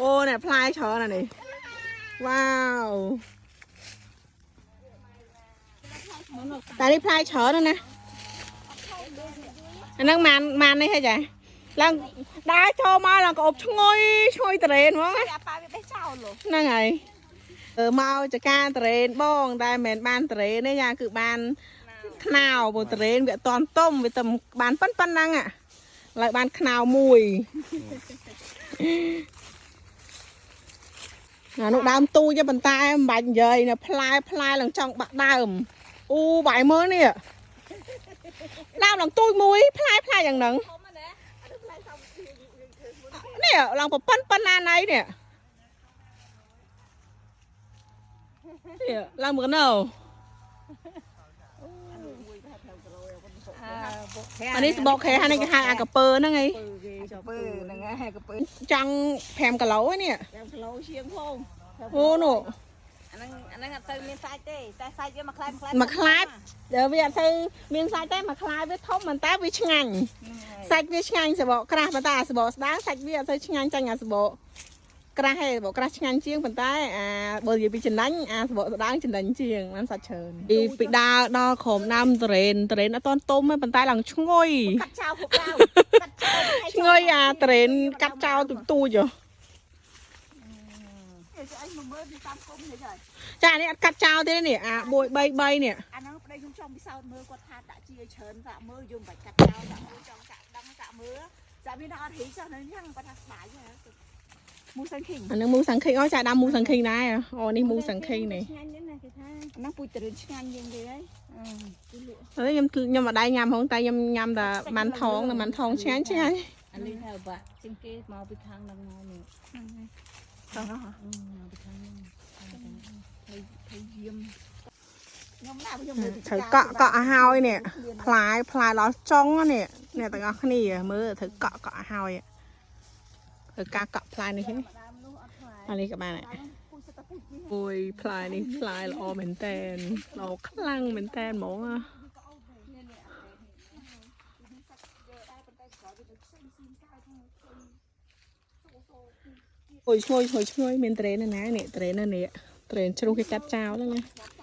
អូនេះផ្លែច្រើនណាស់នេះវ៉ាវតែនេះផ្លែច្រើនណាស់ណាអាហ្នឹងម៉ានម៉ាននេះហីចាឡើងដើរចូលមកឡើងក្អូបឈ្ងុយឈ្ងុយតរេនហ្មងណា អាប៉ាវាបេះចោលលោក ហ្នឹងហើយអឺមកចការតរេនបងតែមិនមែនបានតរេនទេយ៉ាគឺបានខ្នោព្រោះតរេនវាអត់តន់ទុំវាតែបានប៉ុណ្ប៉ុណ្ណឹងឥឡូវបានខ្នោមួយអានោះដើមទូចទេប៉ុន្តែមិនបាច់និយាយនៅផ្លែផ្លែឡើងចង់បាក់ដើមអូបាយមើលនេះដើមឡើងទូចមួយផ្លែផ្លែយ៉ាងហ្នឹង ធំណាអានេះផ្លែសំ នេះឡើងប្រប៉ុណ្ប៉ុណ្ណាណៃនេះនេះឡើងមកណៅអានេះសបកខែហើយនេះគេហៅអាកាពើហ្នឹងឯង ពើហ្នឹងហើយកពើ ចង់5គីឡូឯនេះ 5គីឡូជាងផង អូនោះ អាហ្នឹងអាហ្នឹងអត់ទៅមានសាច់ទេតែសាច់វាមួយខ្លែមួយខ្លែ មួយខ្លែដល់វាអត់ទៅមានសាច់ទេមួយខ្លែវាធំប៉ុន្តែវាឆ្ងាញ់សាច់វាឆ្ងាញ់សបកក្រាស់ប៉ុន្តែអាសបកស្ដើងសាច់វាអត់ទៅឆ្ងាញ់ចាញ់អាសបកក្រាស់ឯងសបកក្រាស់ឆ្ងាញ់ជាងប៉ុន្តែអាបើនិយាយពីចំណេញអាសបកស្ដើងចំណេញជាងបានសាច់ច្រើនពីពីដើរដល់ក្រោមដើមតរេនតរេនអត់តន់ទុំទេប៉ុន្តែឡើងឈ្ងុយ កាត់ចោលពួកเราកាត់ចោល ឈ្ងុយអាតរេនកាត់ចោលទូចទូចហ៎ អញមកមើលពីតាមគុំនេះហើយ ចានេះអត់កាត់ចោលទេនេះអា1 3 3នេះ អាហ្នឹងប្តីខ្ញុំចង់ពិសោធន៍មើលគាត់ថាដាក់ជាច្រើនសាក់មើលយើងមិនបាច់កាត់ចោលសាក់មើលចង់សាក់ដឹងសាក់មើលសាក់មានអត់ហ៊ីចោះនៅហ្នឹងគាត់ថាស្បាយហ៎មូសាន់ឃីង អានឹងមូសាំងខេងអូចាដាំមូសាំងខេងដែរអូនេះមូសាំងខេងនេះ ឆ្ងាញ់ណាស់គេថាហ្នឹងពូជតរិនឆ្ងាញ់ជាងគេហើយ ហើយខ្ញុំខ្ញុំអត់ដែរញ៉ាំហងតែខ្ញុំញ៉ាំតែម៉ាន់ថងនិងម៉ាន់ថងឆ្ងាញ់ឆ្ងាញ់ អានេះហៅបាក់ជាងគេមកពីខាងហ្នឹងមកនេះ តោះ មកពីខាងហ្នឹង ថៃយាមខ្ញុំណាខ្ញុំមើល ត្រូវកក់កក់ឲ្យហើយនេះផ្លែផ្លែដល់ចុងនេះអ្នកទាំងអស់គ្នាមើលត្រូវកក់កក់ឲ្យហើយត្រូវការកក់ផ្លែនេះហ៎អានេះក៏បានដែរអូយផ្លែនេះផ្លែល្អមែនតែនល្អខ្លាំងមែនតែនហ្មងអាអូយឈ្ងុយឈ្ងុយឈ្ងុយមានត្រេននៅណានេះត្រេននៅនេះត្រេនជ្រុះគេកាត់ចោលហ្នឹងណា